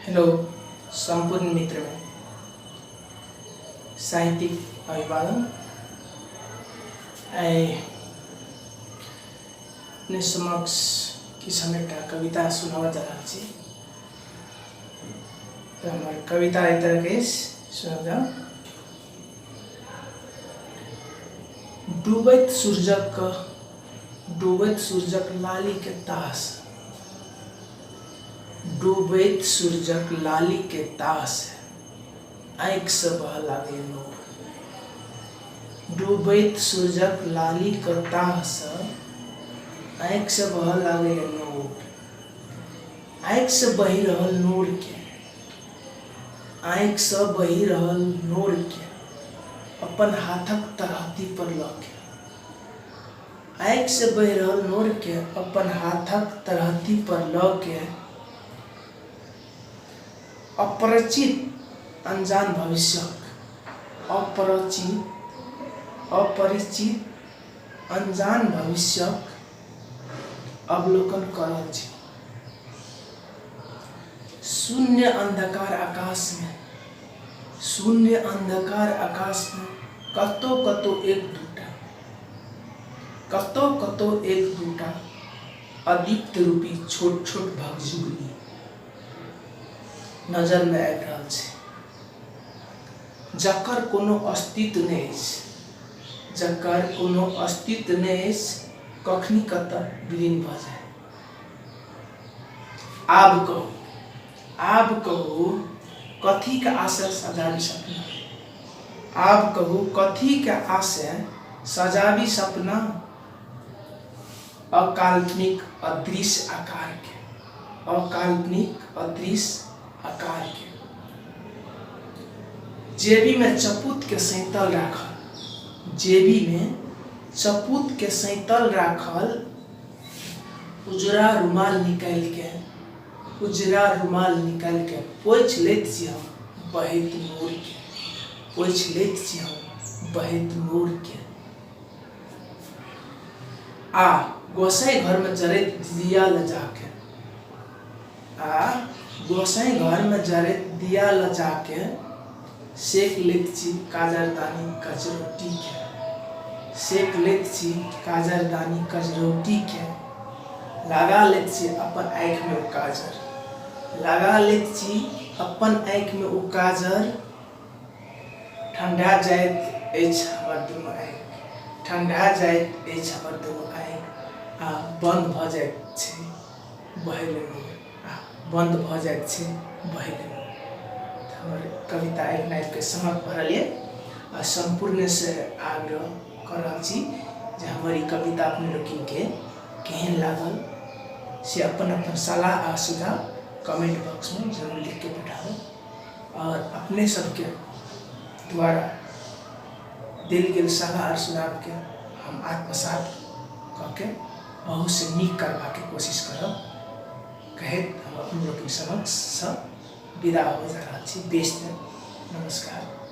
Hello सम्पूर्ण मित्रमे साहित्यिक अभिवादन। आइ अपने समक्ष किछु हम एकटा कविता सुनाबऽ जा रहल छी। तऽ हमर कविता एहि तरहके अछि, सुनल जाउ। डूबैत सूरजक डूबैत सूरजक लालीके तास, डूबैत सूरजक लालीके तास, आँखिसँ बहऽ लागैए नोर। डूबैत सूरजक लालीक ताहसँ आँखिसँ बहऽ लागैए नोर। आँखिसँ बहि रहल नोरके, आँखिसँ बहि रहल नोरके अपन हाथक तरहत्थी पर लऽ के, आँखिसँ बहि रहल नोरके अपन हाथक तरहत्थी पर लऽ के अपरिचित अनजान भविष्यक, अपरिचित अपरिचित अनजान भविष्यक अवलोकन कऽ रहल छी। शून्य अन्धकार आकाशमे, शून्य अन्धकार आकाशमे कतौ कतौ एक दूटा, कतौ कतौ एक दूटा अदीप्त रूपी छोट छोट भगजुगनी नजरमे आबि रहल छै, जकर कोनो अस्तित्व नहि अछि, जकर कोनो अस्तित्व नहि अछि, कखनी कतऽ विलीन भऽ जाय। आब कहू, आब कहू कथीके आशय सजाबी सपना, आब कहू कथीके आशय सजाबी सपना, अकाल्पनिक अदृश्य आकारके, अकाल्पनिक अदृश्य आकारके। जेबीमे चपूतके सैंतल राखल, जेबीमे चपूतके सैंतल राखल उजरा रुमाल निकालिके, उजरा रुमाल निकालिके पोछि लैत छी हम बहैत नोरके, पोछि लैत छी हम बहैत नोरके। आ गोसाई घरमे जरैत दिया लऽ जाके, आ गोसाई घरमे जरैत दिया लऽ जाके सेक लैत छी काजरदानी कजरौटीके, सेक लैत छी काजरदानी कजरौटीके। लगा लैत छी अपन आँखिमे ओ काजर, लगा लैत छी अपन आँखिमे ओ काजर, ठण्डा जाइत अछि हमर दुनू आँखि, ठण्डा जाइत अछि हमर दुनू आँखि, आ बन्द भऽ जाइत छै बहै लए नोर, आ बन्द भऽ जाइत छै बहै लए नोर। हमर कविता एक नाइटके समाप्त भऽ रहल यऽ आ सम्पूर्णसँ आग्रह कऽ रहल छी जे हमर ई कविता अपने लोकनिके केहन लागल से अपन अपन सलाह आ सुझाव कमेंट बॉक्समे जरूर लिखके पठाउ आओर अपने सबके द्वारा देल गेल सलाह आओर सुझावके हम आत्मसात कऽ के बहुत से नीक करबाके कोशिश करब कहैत हम अपने लोकनि समक्षसँ विदा हो जा रहल छी। बेस, नमस्कार।